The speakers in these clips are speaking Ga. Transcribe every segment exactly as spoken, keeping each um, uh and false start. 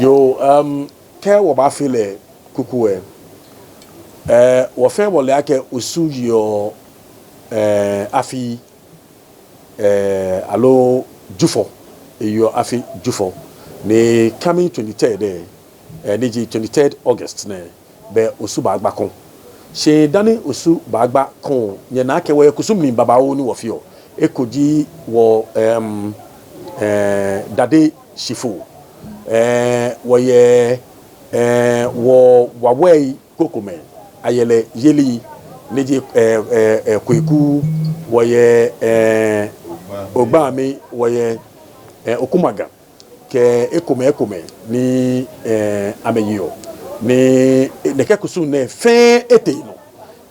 Yoo, um, kɛ wɔbaafee lɛ kuku lɛ, eh, wɔ fɛɛ wɔle akɛ Osu yeɔ, eh, afi, eh, aloo Jufɔ, eyeɔ afi Jufɔ. Ni coming twenty-third lɛ, eh, ni ji twenty-third August nɛɛ, bɛ Osu baagba kɔŋ. Shi dani Osu baagba kɔŋ, nyɛna akɛ wɔyɛ kusum mli babaoo ni wɔfeɔ. Eko ji wɔ, em, eh, dade shifo. Eh, wɔyɛ, eh, wɔ wawɛi krokomɛi ayɛlɛyeli, ni ji, eh, eh, eh, Kweku, wɔyɛ, eh, Ogbami, wɔyɛ, eh, Okumaga, kɛ ekomɛi ekomɛi ni, eh, amɛyeɔ. Ni nɛkɛ kusum nɛɛ fɛɛ etee nɔ.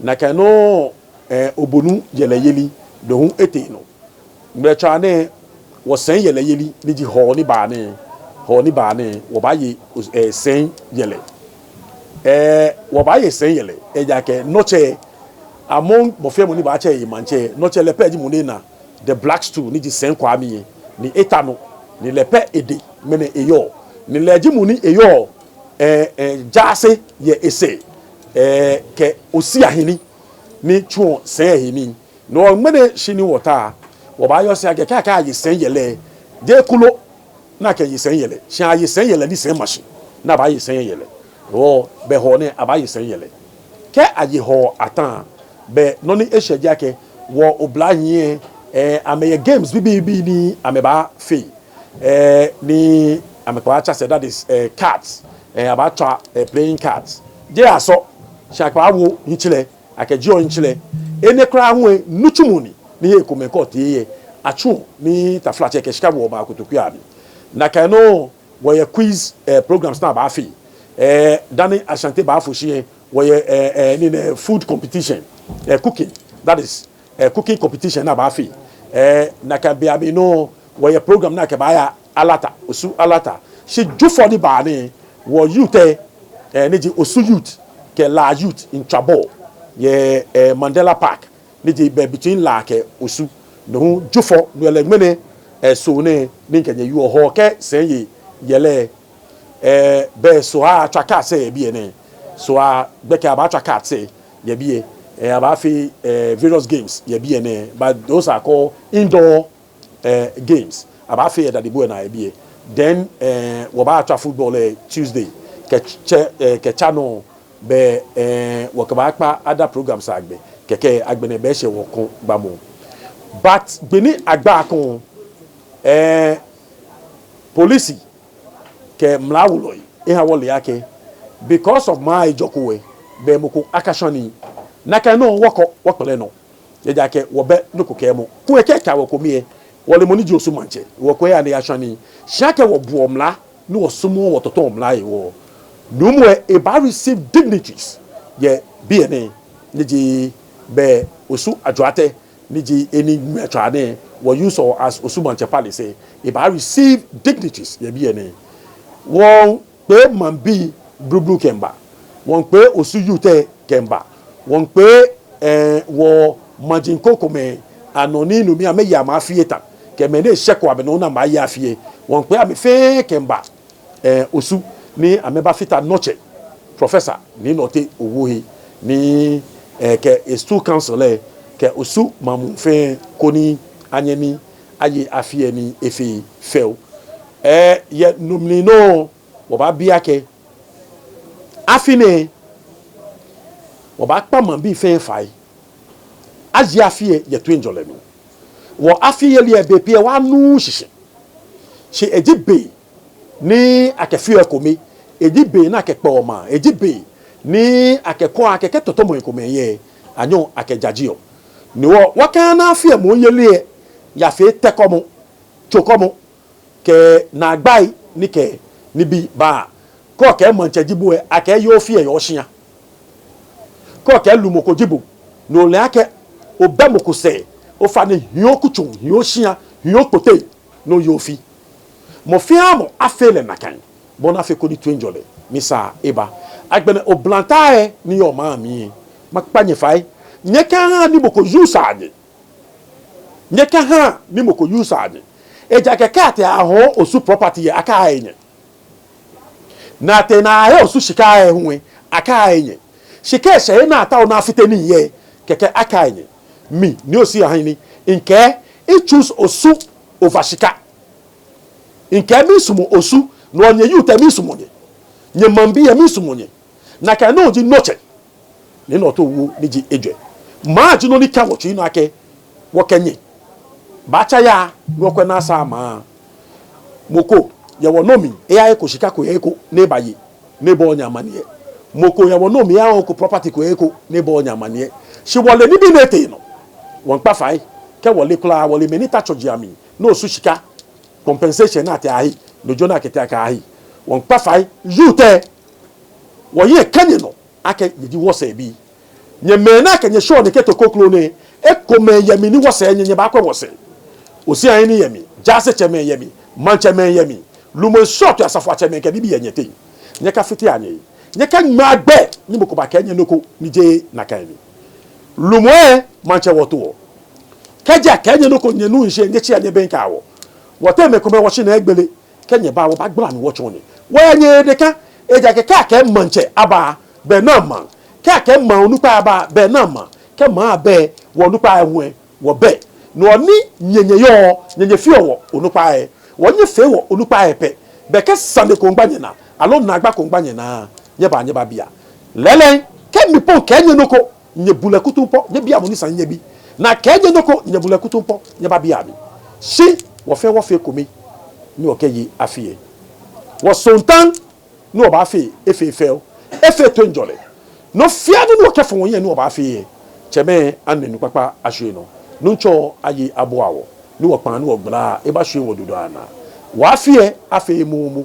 Nakai nɔŋŋ, eh, obonu yɛlɛyeli lɛ hu etee nɔ. Ŋmɛlɛtswaa nɛɛ, wɔsɛi yɛlɛyeli, ni ji Hɔɔ ni baa nɛɛ, Hɔɔ ni baa nɛɛ, wɔbaaye, eh, sɛi yɛlɛ. Eh, wɔbaaye sɛi yɛlɛ, ejaakɛ nɔtsɛ, among mɔ fɛɛ mɔ ni baatsɛ ehe maŋtsɛ, nɔtsɛ lɛ pɛ ji mɔ ni na the black stool, ni ji sɛi kwraa mli lɛ, ni eta nɔ, ni lɛ pɛ edɛŋ ŋmɛnɛ eyɔɔ, ni lɛ ji mɔ ni eyɔɔ, eh, eh, jaase yɛ esɛɛ, eh, kɛ osia heni, ni tsuɔ sɛi lɛ he nii. No hewɔ ŋmɛnɛ shi ni wɔta, wɔbaayɔse akɛ kɛ akɛɛ aye sɛi yɛlɛ, jeee kulo ni akɛye sɛi yɛlɛ, shi aye sɛi yɛlɛ ni sɛi ma shi, ni abaaye sɛi yɛlɛ. Hewɔ bɛ Hɔɔ nɛɛ abaaye sɛi yɛlɛ. Kɛ aye Hɔɔ ata, bɛ nɔ ni eshwɛ ji akɛ wɔ oblahii lɛ, eh, amɛyɛ games bibii bibii ni amɛbaafee, eh, ni amɛkɛbaatsa sɛɛ, that is, eh, cards, eh, abaatswa, eh, playing cards. Jeee asɔ, shi akɛbaawo hiɛtserɛ, akɛjieɔ hiɛtserɛ. Enɛ kwraa hu lɛ nitsumɔ ni, ni hei komɛi kɛ otee lɛ, atsuɔ ni taflatsɛ kɛ shika woɔ baa kotokui amli. Nakai nɔŋŋ wɔyɛ quiz, eh, programs ni abaafee. Eh, dani Ashanti baafo shi lɛ, wɔyɛ, eh, eh, nii nɛɛ food competition, eh, cooking, that is, eh, cooking competition ni abaafee. Eh, nakai beiaŋ nɔŋŋ wɔyɛ program ni akɛbaaya Alata, Osu Alata. Shi Jufɔ ni baa nɛɛ, wɔ youth lɛ, eh, ni ji Osu youth kɛ La youth miitswa bɔɔl yɛ, eh, Mandela Park, ni ji bɛ between La kɛ Osu. No hu Jufɔ, no lɛ ŋmɛnɛ, eh, Soo nɛɛ ni mikɛ nyɛ wieɔ. Hɔɔ kɛ sɛi yɛ, yɛlɛ, eh, bɛ Soo atswa cards yɛ biɛ nɛɛ. Soo gbɛkɛ abaatswa cards yɛ biɛ. Eh, abaafee, eh, various games yɛ biɛ nɛɛ. But those are called indoor, eh, games. Abaafee yɛ dade bu lɛ naa yɛ biɛ. Then, eh, wɔbaatswa football lɛ Tuesday kɛtsɛ, eh, kɛtsa nɔ, bɛ, eh, wɔkɛbaakpa other programs agbɛ. Kɛkɛ agbɛnɛ bɛ eshɛ wɔkɔŋ gbamɔ. But gbi ni agba kɔŋ, eh, police kɛ mlawolɔi eha wɔle akɛ because of maŋ ejɔko lɛ, bɛ mɔ ko akashwa nii. Nakai nɔŋŋ wɔkɔ wɔkpɛlɛ nɔ. Ejaakɛ wɔbɛ nɔ ko kɛɛmɔ. Kulɛ kɛ akɛɛ wɔ kome lɛ, wɔle mɔ ni ji Osu maŋtsɛ, wɔkɛɛ eya ni eyashwa nii. Shi akɛ wɔbuɔ mla, ni wɔsumɔɔɔ wɔtɔtɔɔ mla lɛ hewɔ, nuumo lɛ ebaa receive dignities yɛ biɛ nɛɛ, ni ji bɛ Osu Adwoatɛ, ni ji he ni ŋmɛlɛtswaa nɛɛ wɔ use-ɔ as Osu maŋtsɛ palace lɛ, ebaa receive dignities yɛ biɛ nɛɛ. Wɔŋkpee maŋbii blublu kɛmiiba. Wɔŋkpee Osu youth lɛ kɛmiiba. Wɔŋkpee, eh, wɔ maji krokomɛi anɔ ni no mli amɛye amɛ afi lɛ ta, kɛ mɛi ni eshɛko amɛnɔ ni amɛbaye afi lɛ. Wɔŋkpee amɛ fɛɛ kɛmiiba, eh, Osu ni amɛbafata nɔtsɛ, Professor Nii Nortey Owuo he, ni, eh, kɛ e Stool Council lɛ, kɛ Osu maŋ muu fɛɛ koni anyɛ ni aye afi lɛ ni efee fɛo. Eh, yɛ no mli nɔŋŋ, wɔbaabi akɛ, afi nɛɛ, wɔbaakpa maŋbii fɛɛ fai, aye afi lɛ yɛ toiŋjɔlɛ mli. Wɔ afiyeli lɛ bei pii lɛ wɔnuuu shishi. Shi eji be ni akɛfeɔ ekome, eji be ni akɛkpɛɔ maŋ, eji be ni akɛkɔɔ akɛ kɛ tɔtɔmɔi komɛi yɛ, anyɛɔ akɛjajeɔ. Ni wɔ, wɔkɛha ni afi lɛ moŋ yeli lɛ yafee tɛkɔmɔ, tsokɔmɔ, kɛ naagbai ni kɛ nibii baa. Kɛ okɛɛ maŋtsɛ ji bo lɛ, akɛɛ yoo fi lɛ yɛ oshia. Kɛ okɛɛ lumɔ ko ji bo, ni ole akɛ obɛ mɔ ko sɛɛ, ofainɛ hiɛ okutso, hiɛ oshia, hiɛ okpotei, ni oye ofi. Mɔ fɛɛ mɔ afee lɛ nakai, bɔ ni afee koni toiŋjɔlɛ misaa aba. Agbɛnɛ oblahii ni yɔɔ maŋ mli lɛ, makpa nyɛ fai, nyɛkaha ni mɔ ko use-a nyɛ. Nyɛkaha ni mɔ ko use-a nyɛ. Ejaakɛ kɛ atee ahɔɔ Osu property lɛ, akɛhã nyɛ. Ni atee ni ahe Osu shika lɛ hu lɛ, akɛɛ enyɛ. Shika lɛ shɛ he ni ataoɔ ni afite nii yɛ, kɛkɛ akɛɛ enyɛ. Mi, Nii Osei Ahene, mikɛɛ, I choose Osu over shika. Mikɛɛ miisumɔ Osu, no hewɔ nyɛ youth lɛ miisumɔ nyɛ. Nyɛ maŋbii lɛ miisumɔ nyɛ. Nakai nɔŋŋ ji nɔtsɛ. Nii Otto Owuo ni ji ejwɛ. Maŋ ji nɔ ni kã wɔtsui nɔ akɛ wɔkɛ nyɛ baatsa yaa ni wɔkwɛ ni asaa maŋ. Mɔ ko yɛ wɔnɔ mli, eyahe eko, shika ko yɛ he ko ni ebaye ni ebɔɔɔ nyɛ amaniɛ. Mɔ ko yɛ wɔnɔ mli, eyahe eko, property ko yɛ he ko ni ebɔɔɔ nyɛ amaniɛ. Shi wɔle nibii ni etee nɔ. Wɔmiikpa fai, kɛ wɔle kwraa, wɔle mɛi ni ta tsɔji amli ni Osu shika compensation ni atee ahe, no ji nɔ ni akɛtee akɛhe. Wɔmiikpa fai, youth lɛ, wɔhiɛ kã nyɛnɔ akɛ nyɛji wɔsɛɛ bii. Nyɛ mɛi ni akɛ nyɛ shwɛɔ nɛkɛ too kroko nɛɛ, ekomɛi yɛ mli ni wɔsɛɛ nyɛ, nyɛbaakwɛ wɔsɛɛ. Osei Ahene yɛ mli, jaasetsɛmɛi yɛ mli, maŋtsɛmɛi yɛ mli, lumɛi srɔtoi, asafoiatsɛmɛi kɛ nibii yɛ nyɛteŋ. Nyɛkafitea nyɛhe. Nyɛkaŋmɛa gbɛ ni mɔ ko bakɛɛ nyɛ nɔ ko ni jeee nakai ni. Lumɛi, maŋtsɛ wɔtoɔ. Kɛji akɛɛ nyɛ nɔ ko nyɛnuuu shishi, nyɛtsia nyɛbɛŋkɛa wɔ. Wɔteŋ mɛi komɛi wɔshi ni egbele. Kɛ nyɛba, wɔbaagbala mli wɔtsɔɔ nyɛ. Wɔyɛ nyɛ edeka, ejaakɛ kɛ akɛɛ maŋtsɛ aba, bɛ naa maŋ. Kɛ akɛɛ maŋ onukpai aba, bɛ naa maŋ. Kɛ maŋ abɛ, wɔ onukpai hu lɛ, wɔbɛ. No hewɔ ni nyɛ nyɛyɔɔ, nyɛ nyɛfeɔ wɔ onukpai lɛ. Wɔ nyɛfee wɔ onukpai lɛ pɛ. Bɛ kɛ sane ko miigba nyɛnaa, aloo naagba ko miigba nyɛnaa, nyɛbaa, nyɛbabia. Lɛɛlɛŋ, kɛ mi po mikɛɛ nyɛ nɔ ko, nyɛbu lɛ kutumpɔɔ, nyɛbia mɔ ni sa ni nyɛbi. Ni akɛɛ nyɛ nɔ ko, nyɛbu lɛ kutumpɔɔ, nyɛbabia mi. Shi wɔfɛɛ wɔfee ekome ni wɔkɛye afi lɛ. Wɔsɔŋtaŋ ni wɔbaafee, efee fɛo, efee toiŋjɔlɛ. Nɔ fɛɛ nɔ ni wɔkɛfɔ wɔhiɛ ni wɔbaafee lɛ, tsɛmɛi, ani nu kpakpa ashwie nɔ. Nuŋtsɔ aye abua wɔ, ni wɔkpaa ni wɔgbala ebashwie wɔdodoo anaa. Wɔ afi lɛ afee moomo.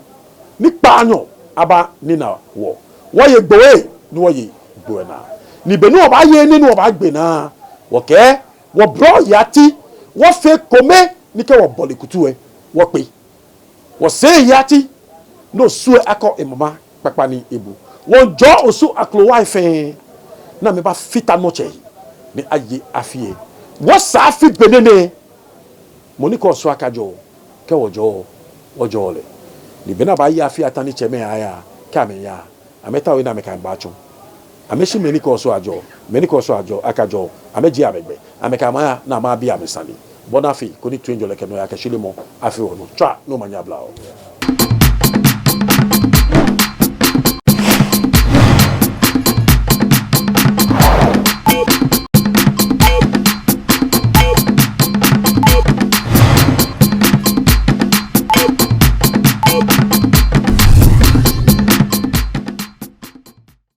Ni kpaanyɔ aba nina wɔ. Wɔye gbowee ni wɔye gbowee naa. Ni be ni wɔbaaye nii ni wɔbaagbe naa, wɔkɛ wɔblɔ yɛ ati, wɔfee ekome ni kɛ wɔbɔle kutu lɛ, wɔkpe. Wɔsɛɛ yɛ ati, ni Osu lɛ akɔ emama kpakpa ni ebu. Wɔmiijɔɔ Osu akrowai fɛɛ, ni amɛbafata nɔtsɛ, ni aye afi lɛ. Wɔsɛɛ afi benɛ nɛɛ, mɔ ni kɛɛ Osu akajɔɔ, kɛ wɔjɔɔ, wɔjɔɔ lɛ. Ni be ni abaaye afi lɛ ata ni tsɛmɛi aya, kɛ amɛya, amɛtao he ni amɛkɛ amɛ baatsɔ. Amɛshi mɛi ni kɛɛ Osu ajɔɔ, mɛi ni kɛɛ Osu ajɔɔ, akajɔɔ, amɛjie amɛgbɛ, amɛkɛ amɛ aya ni amɛbi amɛ sane. Bɔ ni afee koni toiŋjɔlɛ kɛ nɔyaa kɛ shweremɔ afee wɔnɔ. Tswa ni omanye abla wɔ.